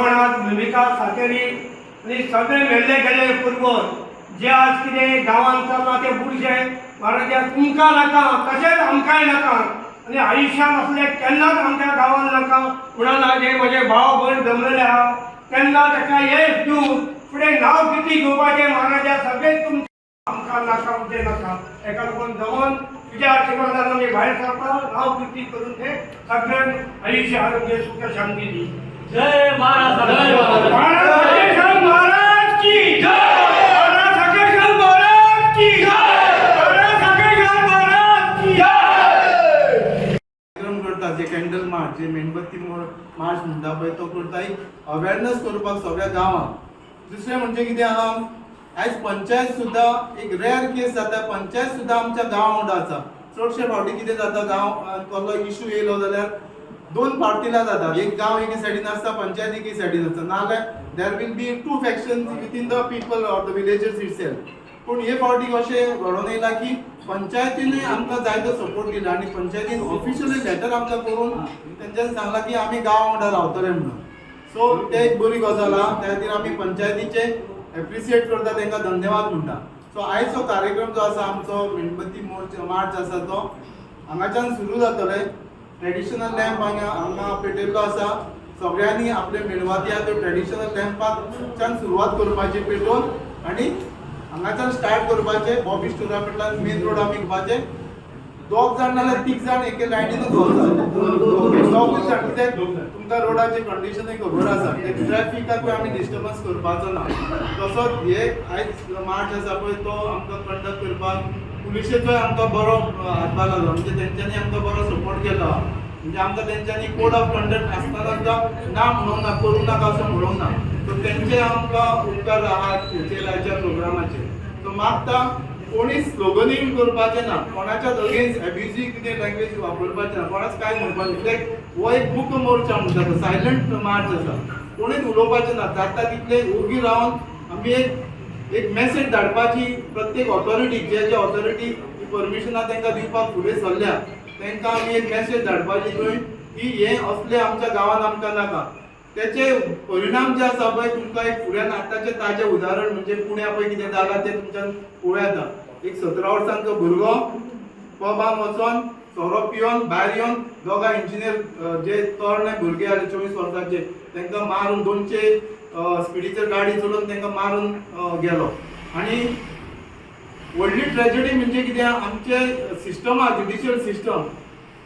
रवळनाथ, भुमिका सातेरी आनी सगळे मेल्ले गेल्ले पुर्वज, जे आज कितें गांवांत चल्लां तें बुरशें, महाराजा, तुमकां नाका, तशेंच आमकांय नाका आनी आयुश्यान असलें केन्नाच आमच्या गांवांत नाका. म्हणून जे म्हजे भाव भयण जमलेले आहा, तेन्ना ताका येस दिवन फुडें नांव कितें घेवपाचें, महाराजा, सगळें तुमचें. आमकां नाका म्हणजे नाका. एका लागून जमन तुज्या आशिर्वादान आमी भायर सरता. नांव कीर्ती करून ते सगळ्यांक आयुष्य, आरोग्य, सुख, शांती दी. जय महाराज! जय महाराज! महाराज महाराज की जय! महाराज साखरेश्वर महाराज की जय! महाराज साखरेश्वर महाराज की जय! कार्यक्रम करता, जे कॅन्डल मार्च, जे मेणबत्ती मार्च म्हणटा पळय, तो करता एक अवेरनस करपाक सगळ्या गांवांत. दुसरें म्हणजे कितें आहा, आयज पंचायत सुद्दां, एक रेअर केस जाता, पंचायत सुद्दां आमच्या गांवा वांगडा आसा. चडशे फावटी कितें जाता, गांव कसलो इशू येयलो जाल्यार दोन पार्टीला जातात. एक गांव एके सायडीन आसता, पंचायत एके सायडीन आसता, नाजाल्यार there will be two factions within the people or the villagers itself. पूण हे फावटी अशें घडोवन येयलां की पंचायतीनूय आमकां जायतो सपोर्ट दिला आनी पंचायतीन ऑफिशियली लेटर आमकां करून तेंच्यांनी सांगलां की आमी गांवा वांगडा रावतले म्हणून. सो ते एक बरी गजाल आहा. त्या खातीर आमी पंचायतीचे एप्रिसिएट करता, तांकां धन्यवाद म्हणटा. सो आयचो कार्यक्रम जो आसा आमचो, मेणबत्ती मोर्च मार्च आसा, तो हांगाच्यान सुरू जातले. ट्रेडिशनल लॅम्प हांगा हांगा पेटयल्लो आसा. सगळ्यांनी आपले मेणवाती आहा त्यो ट्रेडिशनल लॅम्पाच्यान सुरवात करपाची पेटोवन आनी हांगाच्यान स्टार्ट करपाचें. बॉबी स्टोरा कडल्यान मेन रोड आमी घेवपाचे. दोग जाण नाल्यार तीग जाण एके लायनीनूच वचतात. ओके, दोगूय जाण, कित्याक तुमकां रोडाचे कंडिशनूय खबर आसा, ते ट्रॅफिकाकूय आमी डिस्टर्बन्स करपाचो ना. तसोच हे आयज मार्च आसा पळय, तो आमकां कंडक्ट करपाक पुलिशेचोय आमकां बरो हातभार लागलो. म्हणजे तेंच्यांनी आमकां बरो सपोर्ट केलो. म्हणजे आमकां तेंच्यांनी कोड ऑफ कंडक्ट आसतना सुद्दां ना म्हणूंक ना, करूं नाका असो म्हणूंक ना. सो तेंचे आमकां उपकार आहा हेचेर, आयच्या प्रोग्रामाचेर. सो मागता, कोणी स्लोगनिंग करपाचें ना, कोणाच्याच अगेन्स्ट एब्युजीव कितें लँग्वेज वापरपाचें ना, कोणाच कांय म्हणपाचें, कित्याक हो एक मूक मोर्चा म्हणटा तो, सायलंट मार्च आसा. कोणीच उलोवपाचें ना. जाता तितले ओगी रावन आमी एक एक मॅसेज धाडपाची प्रत्येक ऑथॉरिटीक, जे जे ऑथॉरिटी परमिशनां तांकां दिवपाक फुडें सरल्या, तांकां आमी एक मॅसेज धाडपाची थंय की हें असलें आमच्या गांवांत आमकां नाका. त्याचे परिणाम जे आसा पळय, तुमकां एक फुड्यान आतांचें ताजें उदाहरण म्हणजे पुण्या पळय कितें जालां तें तुमच्यान पळोवं येता. एक 17 वर्सांचो भुरगो पबान वचोन सोरो पिवन भायर येवन दोगां इंजिनियर जे तरणे भुरगे आसले 24 वर्सांचे, तांकां मारून, 200 स्पिडीचेर गाडी चलोवन तांकां मारून गेलो. आनी व्हडली ट्रेजडी म्हणजे कितें, आमचे सिस्टम आहा, ज्युडिशियल सिस्टम,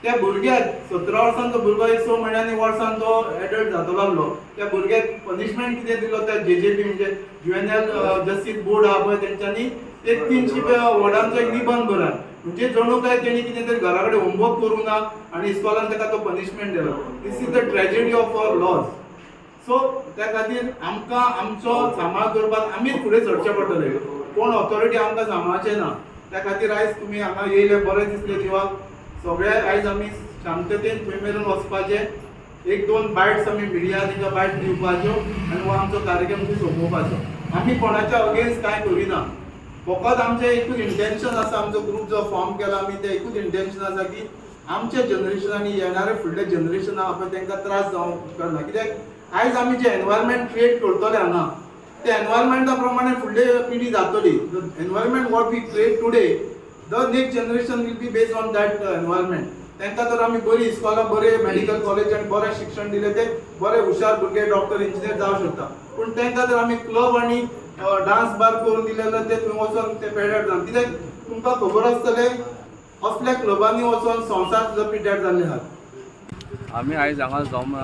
त्या भुरग्याक, 17 वर्सांचो भुरगो, एक 6 म्हयन्यांनी वर्सान तो एडल्ट जातलो आसलो, त्या भुरग्याक पनिशमेंट कितें दिलो? त्या जेजेबी म्हणजे जुवेनायल जस्टीस बोर्ड आहा पळय, तेंच्यांनी एक 300 वर्डांचो एक निबंध बरय. म्हणजे जणू काय तेणी कितें तरी घरा कडेन होमवर्क करूंक ना आनी इस्कॉलान ताका तो पनिशमेंट दिलो. This is the tragedy of our laws. So त्या खातीर आमकां आमचो सांबाळ करपाक आमीच फुडें सरचें पडटलें. कोण ऑथॉरिटी आमकां सांबाळचें ना. त्या खातीर आयज तुमी हांगा येयले, बरें दिसलें जिवाक. सगळे आयज आमी शांततेन थंय मेरेन वचपाचें. एक दोन बायट्स आमी मिडिया तांकां बायट दिवपाच्यो आनी हो आमचो कार्यक्रम थंय सोंपोवपाचो. आमी कोणाच्या अगेन्स्ट कांय करिना. फकत आमचें एकूच इंटेन्शन आसा, आमचो ग्रूप जो फॉर्म केला आमी, ते एकूच इंटेन्शन आसा की आमचे जनरेशन आनी येणारे फुडले जनरेशन आहा पळय, तांकां त्रास जावंक उपकारना. कित्याक आयज आमी जे एनवायरमेंट क्रिएट करतले हांगा, ते एनवायरमेंटा प्रमाणे फुडले पिढी जातली. The environment what we create today, the next generation will be based on that environment. तांकां जर आमी बरी इस्कॉलां, बरे मेडिकल कॉलेज आनी बरें शिक्षण दिलें, ते बरे हुशार भुरगे, डॉक्टर, इंजिनियर जावंक शकता. पूण तांकां जर आमी क्लब आनी डान्स बार करून दिले जाल्यार ते थंय वचोन ते पेड्यार जावन, कित्याक तुमकां खबर आसतलें, असल्या क्लबांनी वचोन संवसार सुद्दां पिड्ड्यार जाल्ले आहात. आमी आयज हांगा जम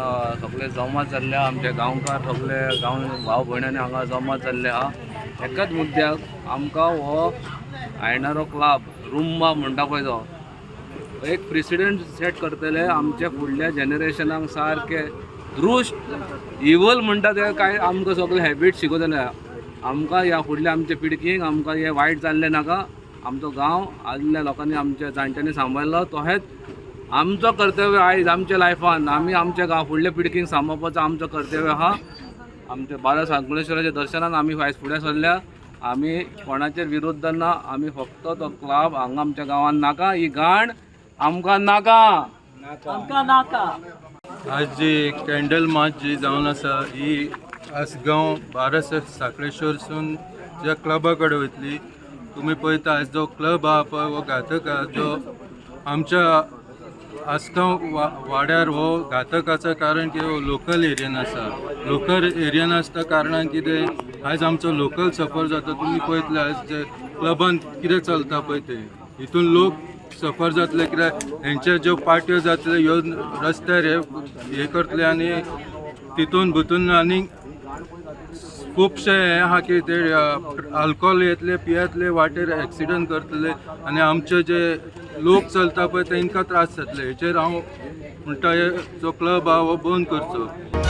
सगळे जमा जाल्ले आहा. आमचे गांवकार, सगळे गांव भाव भयणांनी हांगा जमा जाल्ले आहा एकाच मुद्द्याक. आमकां हो आयणारो क्लब, रुम्बा म्हणटा पळय, तो एक प्रिसिडेंट सेट करतले आमच्या फुडल्या जनरेशनाक. सारके दुश्ट, इवल म्हणटा ते काय आमकां सगळे हॅबिट शिकयतले आमकां. ह्या फुडल्या आमच्या पिळगेक आमकां हें वायट जाल्लें नाका. आमचो गांव आदल्या लोकांनी, आमच्या जाणट्यांनी सांबाळ्ळो, तशेंच आमचो कर्तव्य आयज आमच्या लायफान आमी आमच्या गांव फुडल्या पिळगेक सांबाळपाचो आमचो कर्तव्य आहा. आमच्या बाला सांकळेश्वराच्या दर्शनान आमी आयज फुडें सरल्या. आमी कोणाचेर विरोध ना. आमी फक्त तो क्लब हांगा आमच्या गांवांत नाका, ही घाण आमकां नाका. आमकां नाका. आज जी कॅन्डल मार्च जी जावन आसा ही आसगांव बारस साखळेश्वरसून ज्या क्लबा कडेन वयतली. तुमी पळयता आयज जो क्लब आहा पळय हो घातक आहा, जो आमच्या आसगांव वाड्यार हो घातक आसा, कारण की हो लोकल एरियन आसा. लोकल एरियन आसता कारणान कितें आयज आमचो लोकल सफर जाता. तुमी पळयतले आयज जे क्लबान कितें चलता पळय तें, हितून लोक सफर जातले कित्याक हेंचे ज्यो पार्ट्यो जातले ह्यो रस्त्यार हे हे करतले आनी तितून भितून आनी खुबशे हें आहा की ते आल्कोहोल येतले पियेतले वाटेर एक्सिडंट करतले आनी आमचे जे लोक चलता पळय तेंकां त्रास जातले. हेचेर हांव म्हणटा हे जो क्लब आहा हो बंद करचो.